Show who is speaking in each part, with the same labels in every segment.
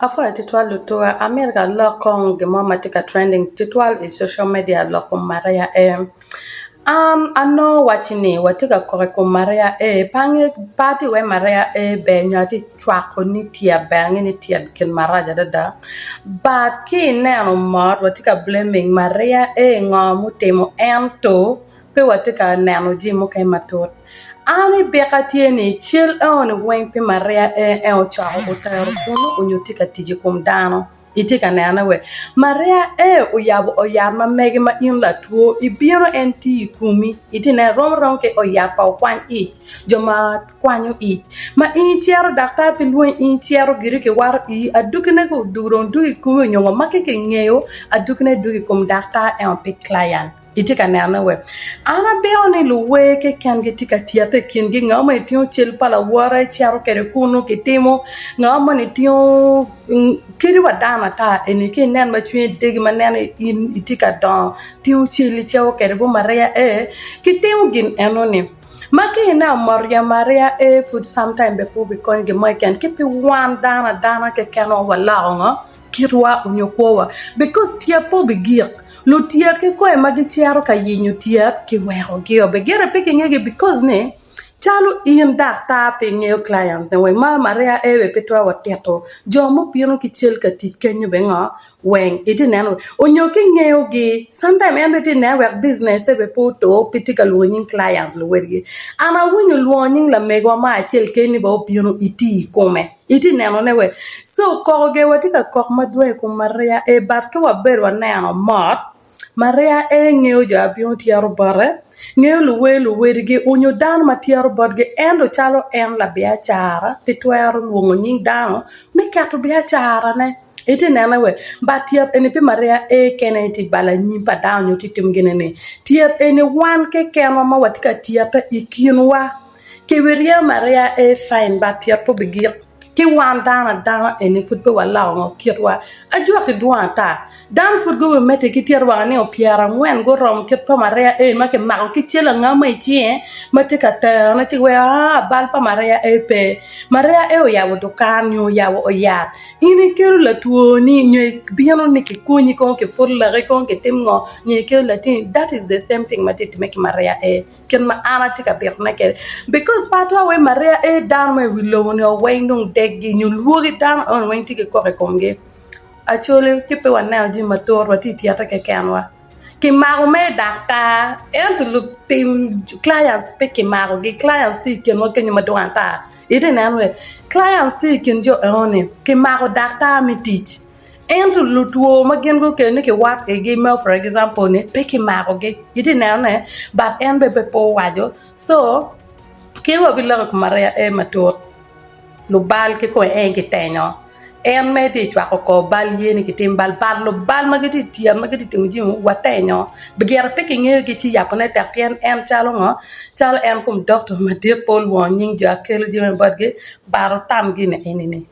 Speaker 1: Apwoyo tutwal lutuwa, amito ka alok kong gin mo ma tye ka trending tutwal i social media lok kom Maria A. An anongo waci ni watye ka kok i kom Maria A pe angeyo pe atye wai Maria A ber nyo atye cwako ni tyet ber angeyo ni tyet gin marac adada but ki ineno mot watye ka blaming Maria A ngo mutimo ento pe watye ka neno jami mukene matut. An i byeka tye ni cal enoni weng pi Maria en en ocoko otero kunu onyo tye ka tic i kom dano. Itye ka nenone we? Maria e oyabo oyat ma mege ma in latwo ibino en tiyo i komi. Itye neno rom arom ki oyat pa okwany ic jo ma kwanyo ic ma in icito daktar pe lwongi in icito giri kiwato ii adwogine ka odwogo dong dwogo i komi onyo ngo ma ki kingeyo adwogine dwogo i kom daktar ento pe client. Itye ka nenone we? An abino ni luwer keken gitye ka tyette i kingi, ngat moni tingo cal pa lawote cito kwede kunu kitimo, ngat moni tingo kadi wa dano ata eni ka inen ma cwinye degi ma neno in itye ka dongo tingo calli cito kwede bot Maria ee kitimo gin enoni. Ma ka ineno mot ryemo Maria ee pud sometime bene pe obikonyo gin mo keken ki pi wan dano adana keken waloko ngo? kitwa onyo kwowa because tyet pe obigik lutyet kikome ma gicito ka yenyo tyet kiwekogi o gire pe kingegi because ni calo in daktar pe ingeyo client ni weng ma Maria Ewe pe twero wa tito jo mubino ki cal ka tic kenyo bene ngo weng itye neno onyo ki ngeyogi sometime en bene tye neno wek business bene pe otur pe tye ka lwongo nying client luwotgi an awinyo lwongo nying lamegwa mo acel keni bene obino iti ikome. Itye nenone we? So koko ge watye ka kok madwong i kom Maria e but ka wabedo waneno mot, Maria e ngeyo jo abino tyero bote, ngeyo luwer luwedigi onyo dano ma tyero botgi ento calo en labiacara pe twero lwongo nying dano me keto biacarane. Itye nene we? But tyet eni pe Maria e kene tye balo anyim pa dano nyo tye timo gin eni. Tyet eni wan kekenwa ma watye ka tyete i kinwa. Kibiryemo maria ee fine but tyet pe obigik ki wan dano adana eni pud pe waloko ngo kitwa ajwaki dwong ata dano pud gubimedde ki tyet wang nino pyerangwen guromo kit pa maria eni ma kimako ki cal anga mo icinge ma tye ka terone ci giwaco aa bal pa maria ee pe maria ee oyabo dukan nyo oyabo oyat in ikelo latwoni nyo ibino ni kikonyi kong kiput laki kong kitim ngo nyo ikelo latinni that is the same thing ma tye ka timme ki maria ee. Kit ma an atye ka bitone kwede because pe atwero wek Maria ee dano ma i wi lobo ni weng dong deggi nyo lwogi dano eno weng tye ki koko i komgi. Acholi ki pe waneno jami matut watye ka tyette kekenwa. Kimako mere daktar ento lutim clients pe kimakogi clients tye i kinwa kenyo madwong ata ite neno wee clients tye i kin jo enoni kimako daktar me tic. Ento lutwo ma gin gukelo ni kiwat igi me for example ni pe kimakogi itye neno ne but en bene pe owaco so ki wa biloko i kom ariya en matut lubal kikome en kitenyo en mere tye cwako kor bal ye ni kitim bal but lubal ma gitye tyen ma gitye timo jami watenyo gire pe kingeyogi ci yabone tek pien en calo ngo calo en kom doctor madit pe olwongo nying jo akelo jami botgi but otam gin eni-ni.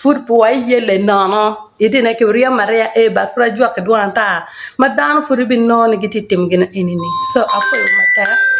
Speaker 1: Pud pe wayelle nono. Itye nen ki ryemo aryeya ee but pud ajwaki dwong ata ma dano pud ibinongo ni gitye timo gin eni ni. So apwoyo matek.